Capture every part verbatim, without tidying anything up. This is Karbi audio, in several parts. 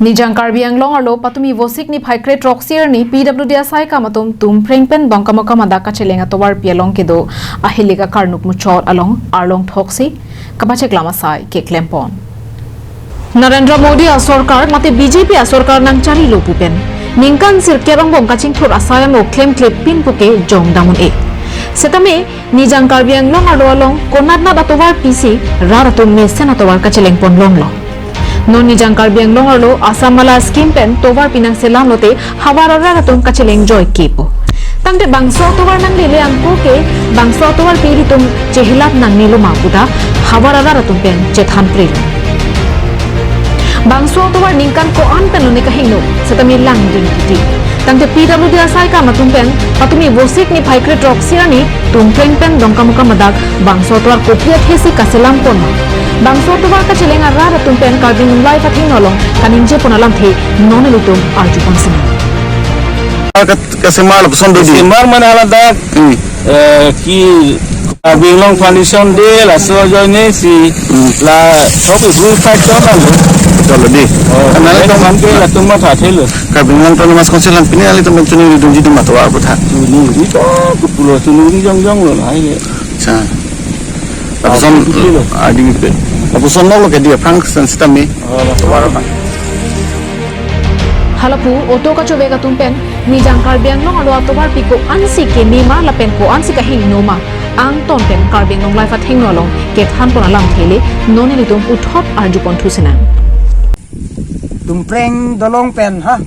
Nijang Karbi Anglong arlo patumi Vosik niphai kre throksi arni P W D asai akam atum Tumpreng pen Dongkamukam adak kacheleng atovarpi along kedo ahilik akarnuk muchot along arlong thoksi kapacheklam asai keklempon. Narendra Modi asorkar mate B J P asorkar nangcharilo pu pen ningkan sirkep angbong kachingthur asai ango klemkle pin puke jongdam un-e. Setame Nijang Karbi Anglong arlo along konatnat atovarpi si rat atum mesen atovar kachelengpon longlo. Non Nijang Karbi Anglong arlo Assam Mala scheme pen tovarpi nangselam lote havar arat atum kacheleng joike pu. Tangte bangso atovar nanglele angko ke bangso atovarpi ilitum chehelap nangnelo ma puta havar arat atum pen chethan prelo. Bangso atovar ningkan ko-an pen lone kahingno setame langding titi. Tangte P W D asai akam atum pen patumi Vosik niphai kre throksi arni Tumpreng pen Dongkamukam adak bangso atovar kopi athesi kaselampon ma, bangso atovar kacheleng arat atum pen Karbi Anglong Live athengno along kaningjepon alamthe non ilitum arjupon sinang. Kat kasemar lapuson do di. Semar mana hala dak, Hmm. eh, ki Karbi Anglong Foundation Day laso ajoine si Hmm. la thok ibu fight chon alo. Cholo di. Oh, Karbi Anglong kan ke latum mathathelo. Karbi Anglong Autonomous Council an pini alitum chunung ridungji atum atovar aphuthak. Chunung ni to kupulo chunung ni jongjong lo hai le. Acha. Lapuson Ah, kupulo. Adi pe. Lapuson lo ke dia Frank san sitami. Oh, lapuson. Atovar apa? Halapu auto kachovek atum pen Nijang Karbi Anglong arlo atovarpi ko-ansi keme ma lapen ko-ansi kahingno ma, angton pen Karbi Anglong Live athengno along kethanpon alamthe le non ilitum puthot arjupon thusinang. Tumpreng dolong pen ha,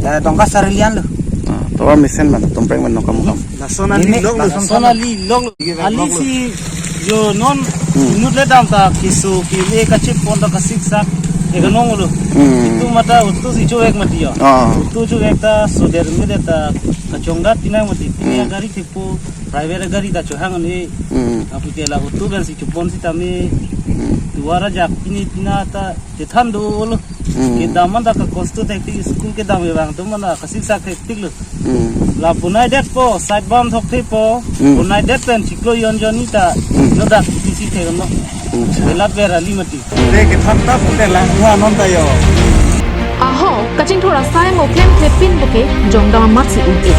eh, Dongka Sarilian lo. Ah, tovar mesen man Tumpreng man Dongkamukam. Lason ali Ini long lo. Lason ali long lo. Alisi jo non Hmm. inut le dam ta kiso ki le kachepon ta kasiksak e kanong lo. Hmm. Itu mata auto si chovek mati ya. Ah. Auto chovek ta soder mede ta kachongdat pinang mati. Pini Hmm. agari thepo private agari ta chohang ni. Hmm. Apite la auto kan si chopon sitame Hmm. duara jak pini pina ta chethan dolo. Hmm. Kedam man ta kakosto thektik, school kedam evang atum man ta kasiksak thektik lo. Hmm. La punai detpo, side bam thokthepo, Hmm. punai det pen chiklo yon jonni ta, Hmm. no dak P T C thek no. Hmm. Elat ber ali mati. Te kethan ta pute la, wa non ta yo. Ahok kachingthur asai ango klemkle pin puke jongdam amatsi un-e.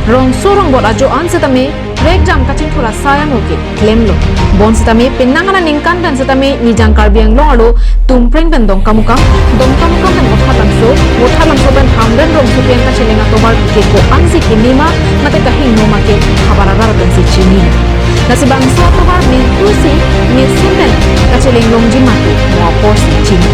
Rongso rongbot ajo-an setame prekjam kachingthur asai ango ke klemlo. Bonsitame penang aningkan pen setame Nijang Karbi Anglong arlo Tumpreng pen Dongkamukam, Dongkamukam pen Vothatlangso, Vothatlangso pen Hamren rongsopi an kacheleng atovarpi ke ko-ansi keme ma mate kahingno ma ke havar arat pensi chini. Lasi bangso atovar mentu si mesen pen kacheleng longji ma ke mo apor si chini.